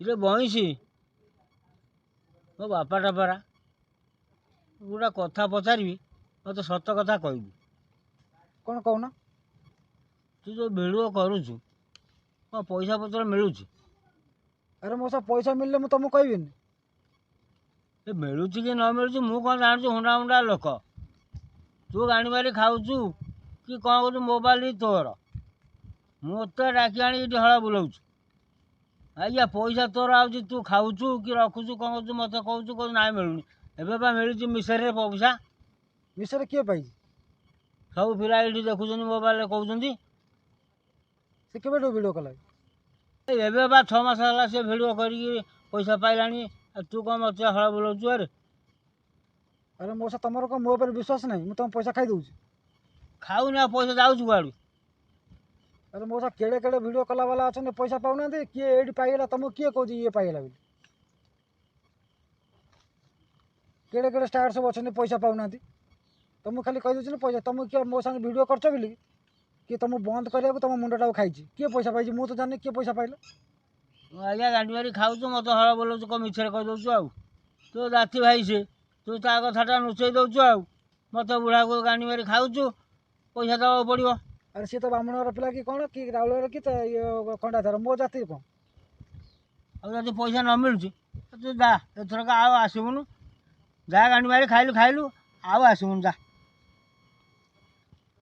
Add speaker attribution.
Speaker 1: ଇରେ ବଇଁଶୀ, ମୋ ବାପାଟା ପରା ଗୋଟେ କଥା ପଚାରିବି, ମୋତେ ସତ କଥା କହିବୁ।
Speaker 2: କ'ଣ କହୁନ?
Speaker 1: ତୁ ଯେଉଁ ଭିଡ଼ିଓ କରୁଛୁ, କ'ଣ ପଇସା ପତ୍ର ମିଳୁଛି?
Speaker 2: ଆରେ ମଉସା, ପଇସା ମିଳିଲେ ମୁଁ ତୁମକୁ କହିବିନି?
Speaker 1: ଏ ମିଳୁଛି କି ନ ମିଳୁଛି ମୁଁ କ'ଣ ଜାଣୁଛି? ହୁଣ୍ଡା ହୁଣ୍ଡା ଲୋକ, ତୁ ଗାଣି ମାରି ଖାଉଛୁ କି କ'ଣ କରୁଛୁ? ମୋବାଇଲ ତୋର, ମୋତେ ଡାକି ଆଣି ଏଠି ହଳ ବୁଲଉଛୁ। ଆଜ୍ଞା, ପଇସା ତୋର ଆଉଛି, ତୁ ଖାଉଛୁ କି ରଖୁଛୁ, କ'ଣ କରୁଛୁ? ମୋତେ କହୁଛୁ, କହୁଛୁ ନାଇଁ ମିଳୁନି। ଏବେ ବା ମିଳୁଛି ମିଶରେ ପଇସା।
Speaker 2: ମିଶରେ କିଏ ପାଇଛି?
Speaker 1: ସବୁ ପିଲା ଏଇଠି ଦେଖୁଛନ୍ତି, ମୋବାଇଲରେ କହୁଛନ୍ତି।
Speaker 2: ସେ କେବେଠୁ ଭିଡ଼ିଓ କଲା?
Speaker 1: ଏବେ ବା 6 ମାସ ହେଲା ସେ ଭିଡ଼ିଓ କରିକି ପଇସା ପାଇଲାଣି। ଆଉ ତୁ କ'ଣ ମୋତେ ହଳ ବୁଲଉଛୁ? ଆରେ
Speaker 2: ଆରେ ମଉସା, ତମର କ'ଣ ମୋ ଉପରେ ବିଶ୍ୱାସ ନାହିଁ? ମୁଁ ତମ ପଇସା ଖାଇଦେଉଛି?
Speaker 1: ଖାଉନି, ଆଉ ପଇସା ଯାଉଛି କୁଆଡ଼ୁ?
Speaker 2: ଆରେ ମଉସା, କେଡ଼େ କେଡ଼େ ଭିଡ଼ିଓ କଲା ବାଲା ଅଛନ୍ତି, ପଇସା ପାଉନାହାନ୍ତି। କିଏ ଏଇଠି ପାଇଗଲା? ତମକୁ କିଏ କହୁଛି ଇଏ ପାଇଗଲା ବୋଲି? କେଡ଼େ କେଡ଼େ ଷ୍ଟାର୍ ସବୁ ଅଛନ୍ତି, ପଇସା ପାଉନାହାନ୍ତି। ତମକୁ ଖାଲି କହିଦେଉଛି ନା ପଇସା ତମକୁ କିଏ ମୋ ସାଙ୍ଗେ ଭିଡ଼ିଓ କରୁଛ ବୋଲି କିଏ ତମକୁ ବନ୍ଦ କରିବାକୁ ତମ ମୁଣ୍ଡଟାକୁ ଖାଇଛି? କିଏ ପଇସା ପାଇଛି ମୁଁ ତ ଜାଣିନି। କିଏ ପଇସା ପାଇଲା?
Speaker 1: ଆଜ୍ଞା, ଗାଣ୍ଡି ମାରି ଖାଉଛୁ, ମୋତେ ହଳ ବୁଲଉଛୁ, କ'ଣ ମିଛରେ କହିଦେଉଛୁ? ଆଉ ତୋ ଜାତି ଭାଇ ସେ, ତୁ ତା କଥାଟା ଲୁଚେଇ ଦେଉଛୁ, ଆଉ ମୋତେ ବୁଢ଼ାକୁ ଗାଣ୍ଡି ମାରି ଖାଉଛୁ। ପଇସା ଦେବାକୁ ପଡ଼ିବ।
Speaker 2: ଆରେ ସିଏ ତ ବ୍ରାହ୍ମଣର ପିଲା କି କ'ଣ, କି ରାଉଳର କି ଇଏ ଖଣ୍ଡାଧାର, ମୋ ଜାତି କ'ଣ?
Speaker 1: ଆଉ ଯଦି ପଇସା ନ ମିଳୁଛି ତୁ ଯା, ଏଥରକ ଆଉ ଆସିବୁନୁ। ଯା, ଗାଣ୍ଡି ମାରି ଖାଇଲୁ ଖାଇଲୁ, ଆଉ ଆସିବୁନୁ, ଯା।